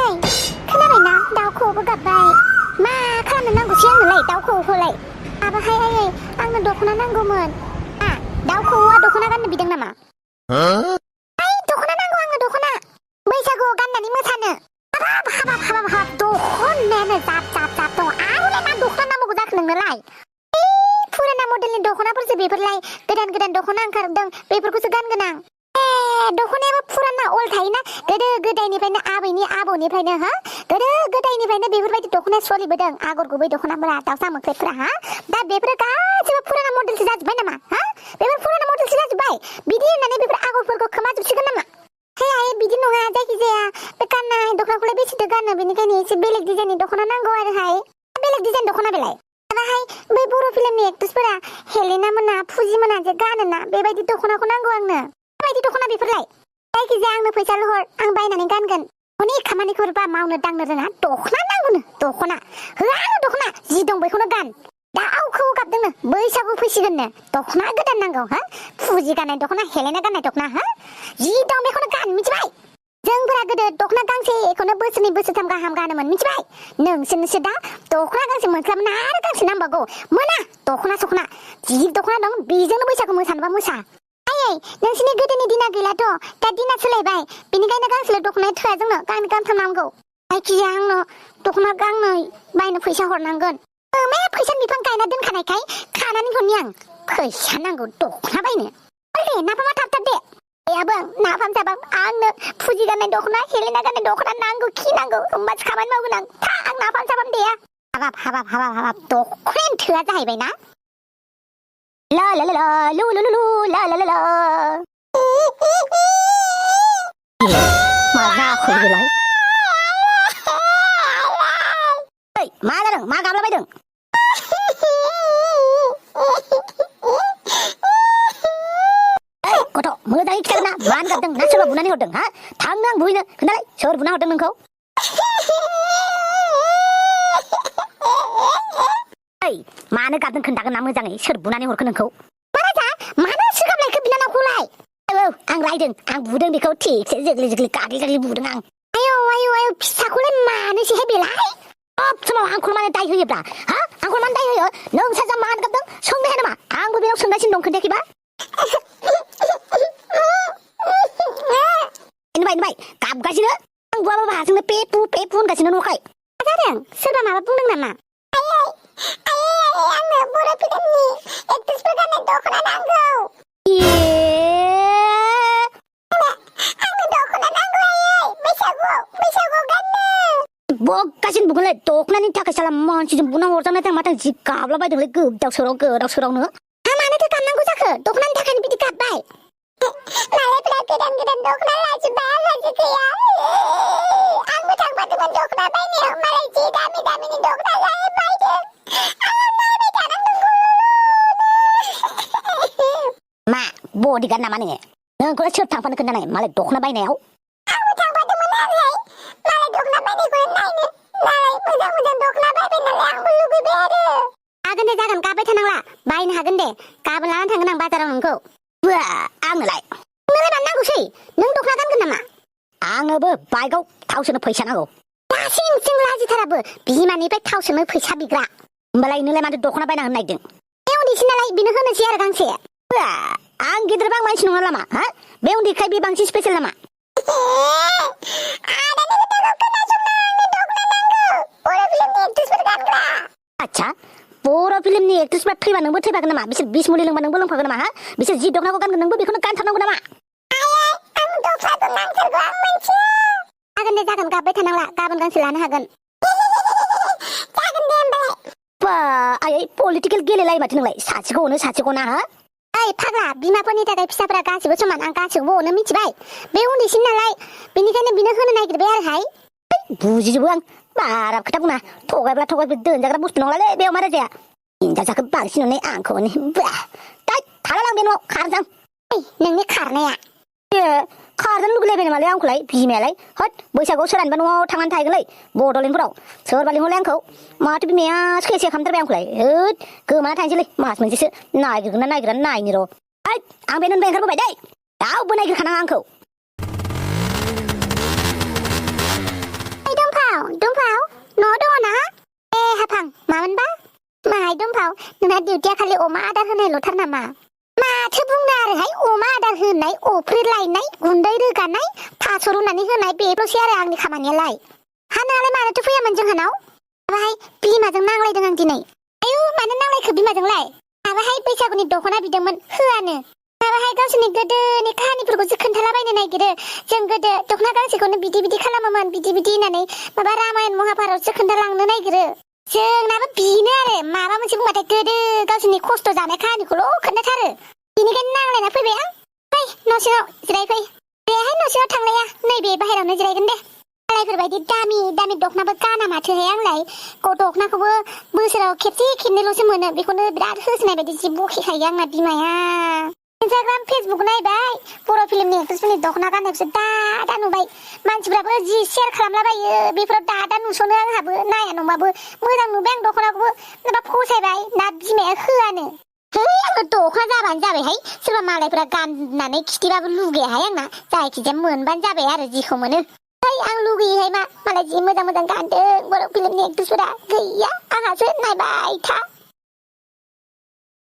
खोनाबायना दाउखौबो गाबबाय मा खालामनो नांगौसै आंनोलाय दाउखौलाय आबाहाय आंनो दख'ना नांगौमोन दाउखौआ दख'ना गाननो बिदों नामा दख'ना नांगौ आंनो दख'ना बैसागुआव गाननानै मोसानो हाबाब दख'नायानो जाब दं आरोलाय मा दख'ना नांगौ जाखो नोंनोलाय फुराना मडेलनि दख'नाफोरसो बेफोरलाय गोदान दख'ना ओंखारदों बेफोरखौसो गानगोन आं दख'नायाबो फुराना अल थायोना गोदो गोदायनिफ्रायनो आबैनि आबौनिफ्रायनो गोदो गोदायनिफ्रायनो बेफोरबायदि दख'ना सोलिबोदों आगर गुबै दख'नाफोरा दाउसा मोख्रेबफोरा दा बेफोरो गासिबो फुराना मडेलसो जाजोब्बाय नामा बेफोर फुराना मडेलसो जाजोब्बाय बिदि होननानै बेफोर आगरफोरखौ खोमाजोबसिगोन नामा बिदि नङा जायखिजाया बे गाननाय दख'नाखौलाय बेसेथो गानो बेनिखायनो एसे बेलेग डिजाइननि दख'ना नांगौ आरोहाय बेलेग डिजाइन दख'ना बेलाय बै बर' फिल्मनि एक्ट्रेसफोरा हेलेना मोना फुजि मोना जे गानोना बेबायदि दख'नाखौ नांगौ आंनो माबायदि दख'ना बेफोरलाय जायखिजाया आंनो फैसा हर आं बायनानै गानगोन अनेक खामानिफोरबा मावनो दांनो रोङा दख'ना नांगौनो दख'ना होआ आंनो दख'ना जि दं बेखौनो गान दाउखौ गाबदोंनो बैसागु फैसिगोननो दख'ना गोदान नांगौ फुजि गाननाय दख'ना हेलेना गाननाय दख'ना जि दं बेखौनो गान मिथिबाय जोंफोरा गोदो दख'ना गांसेखौनो बोसोरनै बोसोरथाम गाहाम गानोमोन मिथिबाय नोंसोरनोसो दा दख'ना गांसे मोनस्लाबना आरो गांसे नांबावगौ मोना दख'ना सख'ना जि दख'ना दं बेजोंनो बैसागु मोसानोबा मोसा नोंसोरनि गोदोनि दिना गैलाथ' दा दिना सोलायबाय बेनिखायनो गांसेल' दख'नाया थोआ जोंनो गांनै गांथाम नांगौ जायखिजाया आंनो दख'ना गांनै बायनो फैसा हरनांगोन फैसा बिफां गायना दोनखानायखाय खानानै हरनि आं फैसा नांगौ दख'ना बायनो नाफामा थाब दे नाफाम जाबाम आंनो फुजि गाननाय दख'ना हेलेना गाननाय दख'ना नांगौ खि नांगौ होमबासो खामानि मावगोन आं नाफाम जाबाम देया हाबाब दख'नायानो थोआ जाहैबाय ना ला ला ला लु लु लु ला ला ला मा जाखो बेलाय मा जादों मा गाबलाबायदों गथ' मोजाङै खिथागोन ना मानो गाबदों ना सोरबा बुनानै हरदों थांनो आं बुहैनो खोन्थालाय सोर बुना हरदों नोंखौ मानो गाबदों खोन्थागोन ना मोजाङै सोर बुनानै हरखो नोंखौ मानो सोगाबलायखो बिनानावखौलाय आं रायदों आं बुदों बेखौ थिगसे जोग्लि गाग्लि बुदों आं आयौ फिसाखौलाय मानोसैहाय बेलाय सब समाव आंखौ मानो दाय होयोब्रा आंखौ मानो दाय होयो नों साजा मानो गाबदों सोंनो हाया नामा आंबो बेयाव सोंगासिनो दं खोन्थायाखैबा बाय गाबगासिनो आं बुआबा हाजोंनो पेपु होनगासिनो न'खाय मा जादों सोरबा माबा बुंदों नामा आंनो बर' फिल्मनि एक्ट्रेसफोर गाननाय दख'ना नांगौ आंनो दख'ना नांगौ बैसागुआव गाननो बगासिनो बुगोनलाय दख'नानि थाखाय साला मानसिजों बुना हरजानाय थां माथो जि गाबला बायदोंलै गोदाव सोरावनो मानोथो गाबनांगौ जाखो दख'नानि थाखायनो बिदि गाबबाय मालायफोरा गोदान दख'ना लाजोब्बाय आंहासो गैया आंबो थांफादोंमोन दख'ना बायनायाव मालाय जि दामिनि दख'ना बायदों मा बडिगार्ड नामा नोङो नोंखौलाय सोर थांफानो खोन्थानाय मालाय दख'ना बायनायाव आंबो थांफादोंमोन आरोहाय मालाय दख'ना बायनायखौनो नायनो नालाय मोजां दख'ना बायबाय नालाय आंबो लुगैबाय आरो हागोन दे जागोन गाबबाय थानांला बायनो हागोन दे गाबोन लानानै थांगोन आं बाजाराव नोंखौ आंनोलाय मानो नांगौसै नों दख'ना गानगोन नामा आंनोबो बाइकआव थाव सोनो फैसा नांगौ दासिम लाजिथाराबो बिमानिफ्राय थाव सोनो फैसा बिग्रा होमबालाय नोंलाय माथो दख'ना बायना होनो नागिरदों बे उन्दैसिन नालाय बेनो होनोसै आरो गांसे आं गिदिरबा आं मानसि नङा नामा बे उन्दैखाय बे बांसिन स्पेसियेल नामा आच्छा बर' फिल्मनि एक्ट्रेसफ्रा थैबा नोंबो थैफागोन नामा बिसोर बिस मुलि लोंबा नोंबो लोंफागोन नामा बिसोर जि दख'नाखौ गानगोन नोंबो बेखौनो गानथारनांगौ नामा हागोन दे जागोन गाबबाय थानांला गाबोन गांसे लानो हागोन आयै पलिटिकेल गेलेलाय माथो नोंलाय सासेखौ अनो सासेखौ ना फाग्ला बिमाफोरनि थाखाय फिसाफोरा गासिबो समान आं गासिबो अनो मिथिबाय बे उन्दैसिन नालाय बेनिखायनो बिनो होनो नागिरबाय आरोहाय बुजिजोबो आं बारा खोथा बुङा थगायब्ला दोनजाग्रा बुस्थु नंलालै बेयाव मा राजाया हिनजावसाखौ बांसिन अननाय आंखौ थाला लां बे न'आव खारजां नोंनि खारनाया खारजानो लुगैलायबाय नामालै आंखौलाय बिमायालाय बैसागुआव सोरानिबा न'आव थांनानै थाहैगोनलै बड'लेण्डफोराव सोरबा लिंहरलाय आंखौ माथो बिमाया सेसे खालामथारबाय आंखौलाय गोमाना थांसैलै मास मोनसेसो नायगिरगोन ना नायगिरा नायनि र' आं बे नोंनिफ्राय ओंखारबोबाय दै रावबो नायगिरखानाङा आंखौ नोंना डिउटिया खालि अमा आदार होनायल'थार नामा माथो बुंनो आरोहाय अमा आदार होनाय अफ्रि लायनाय गुन्दै रोगानाय थास' रुनानै होनाय बेल'सै आरो आंनि खामानियालाय हा नोंहालाय मानोथो फैयामोन जोंहानाव माबाहाय बिमाजों नांलायदों आं दिनै आयु मानो नांलायखो बिमाजोंलाय माबाहाय बैसागुनि दख'ना बिदोंमोन होआनो माबाहाय गावसोरनि गोदोनि काहानिफोरखौसो खोन्थालाबायनो नागिरो जों गोदो दख'ना गांसेखौनो बिदि खालामोमोन बिदि होननानै माबा रामायण महाभारतसो खोन्थालांनो नागिरो जोंनाबो बेनो आरो माबा मोनसे बुंबाथाय गोदो गावसोरनि खस्थ' जानाय काहानिखौल' खोन्थाथारो बेनिखायनो नांलायना फैबाय आं फै न' सिङाव जिरायफै बेहाय न' सिङाव थांलाया नैबे बाहेरावनो जिरायगोन दे मालायफोरबायदि दामि दख'नाबो गाना माथोहाय आंलाय दख'नाखौबो बोसोराव खेबसे खेबनैल'सो मोनो बेखौनो बिराद होसोनाय बायदि जि बखिखायो आंना बिमाया इन्सटाग्राम फेसबुक नायबाय बर' फिल्मनि एक्ट्रेसफोरनि दख'ना गाननायखौसो दा नुबाय मानसिफ्राबो जि शेयार खालामलाबायो बेफोराव दा नुस'नो आंहाबो नाया नंबाबो मोजां नुबाय आं दख'नाखौबो माबा फसायबाय ना बिमाया होआनो है आंनो दख'ना जाबानो जाबायहाय सोरबा मालायफ्रा गाननानै खिथिबाबो लुगैयाहाय आंना जायखिजाया मोनबानो जाबाय आरो जिखौ मोनो आं लुगैयोहाय मालाय जि मोजां गानदों बर' फिल्मनि एक्ट्रेसफोरा गैया आंहासो नायबाय था